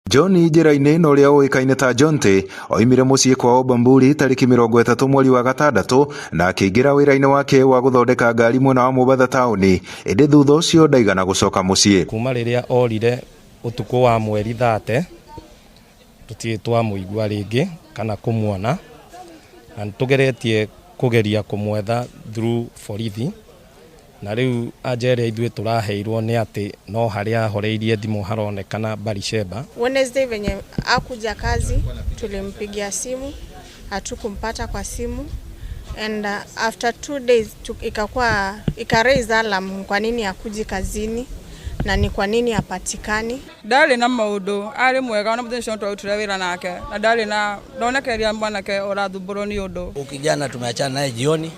John Njĩra-inĩ na ũrĩa ũĩkaine ta Jonte oimire mũciĩ kwao Bamburi tarĩki 30 mweri wa gatandatũ na akĩingĩra wĩra-inĩ wake wa gũthondeka ngari mwena wa Mombatha taũni, ĩndĩ thutha ũcio ndaigana gũcoka mũciĩ. Kuma rĩrĩa orire ũtukũ wa mweri 30 tũtirĩ twamũigua rĩngĩ kana kũmuona, na nĩtũgeretie kũgeria kũmwetha through borithi, na rĩu anja ĩrĩa ithuĩ tũraheirwo nĩ atĩ no harĩa ahoreirie thimũ haronekana Barisheba. Wednesday venye akuja kazi, tulimpigia simu, hatukumpata kwa simu, and after 2 days ikakuwa ika raise alarm, kwa nini akuji kazini na ni kwa nini hapatikani. Ndarĩ na maũndũ, arĩ mwega ona mũthenya ũcio twarutire wĩra nake na ndarĩ na ndonekereria mwanake ũrathumbũrwo nĩ ũndũ. Kijana tumeachana naye jioni,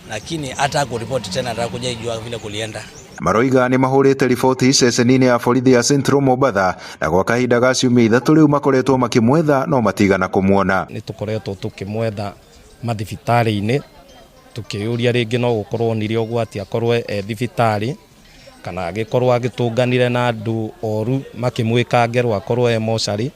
lakini hata kuripoti tena atakuja ijua vile kulienda. Maroiga nĩ mahũrĩte riboti ceceni-inĩ ya borithi ya Central Mombatha na gwa kahinda ga ciumia 3 rĩu makoretwo makĩmwetha no matigana kũmuona. Nĩ tũkoretwo tũkĩmwetha mathibitarĩ-inĩ tũkĩyũria rĩngĩ no gũkorwo nire ũgwati akorwo e thibitarĩ kana agĩkorwo agĩtũnganire na andũ oru makĩmwĩka ngero akorwo e mocarĩ.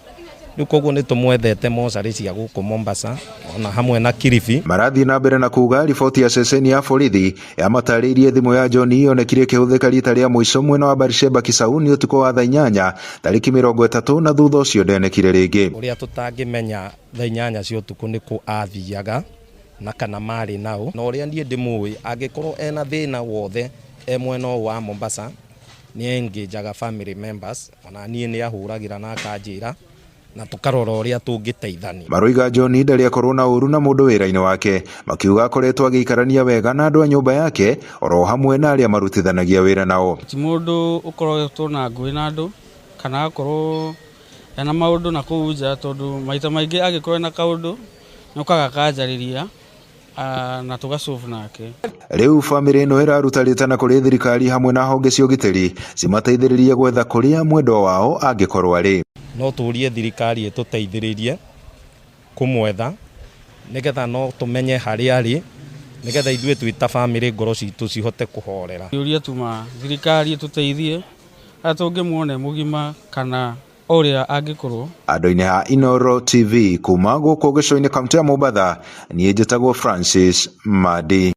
Rĩu koguo nĩ tũmwethete mocarĩ cia gũkũ Mombasa ona hamwe na Kilifi. Marathiĩ na mbere na kuga riboti ya ceceni ya borithi yamatarĩirie thimũ ya John yonekire ĩkĩhũthĩka rita rĩa mũico mwena wa Barisheba Kisauni ũtukũ wa thaa 8 tarĩki 30 na thutha ũcio ndonekire rĩngĩ. Ũrĩa tũtangĩmenya thaa 8 cia ũtukũ nĩ kũ athiaga na kana marĩ nao, na ũrĩa niĩ ndĩmũĩ angĩkorwo ena thĩna wothe e mwena ũyũ wa Mombasa nĩ engajaga family members, ona niĩ nĩ ahũragĩra na akanjĩra na tũkarora ũrĩa tũngĩteithania. Maroiga John ndarĩ akorwo na ũru na mũndũ wĩra-inĩ wake, makiuga akoretwo agĩikarania wega na andũ a nyũmba yake oro hamwe na arĩa marutithanagia wĩra nao. Ti mũndũ ũkoretwo na ngũĩ na andũ kana agakorwo ena maũndũ na kũu nja, tondũ maita maingĩ angĩkorwo ena kaũndũ nĩ okaga akanjarĩria na tũgasolve nake. Rĩu bamĩrĩ ĩno ĩraruta rĩtana kũrĩ thirikari hamwe na honge cia ũgitĩri cimateithĩrĩrie gwetha kũrĩa mwendwa wao angĩkorwo arĩ. No tũrie thirikari ĩtũteithĩrĩrie kũmwetha nĩgetha no tũmenye harĩa arĩ, nĩgetha ithuĩ twĩ ta bamĩrĩ ngoro citũ cihote kũhorera. Ũria tuma thirikari ĩtũteithie harĩa tũngĩmuona e mũgima kana ũrĩa angĩkorwo. Andũ-inĩ ha Inooro TV kuma gũkũ gĩcũa-inĩ kaũntĩ ya Mombatha, niĩ njĩtagwo Francis Madi.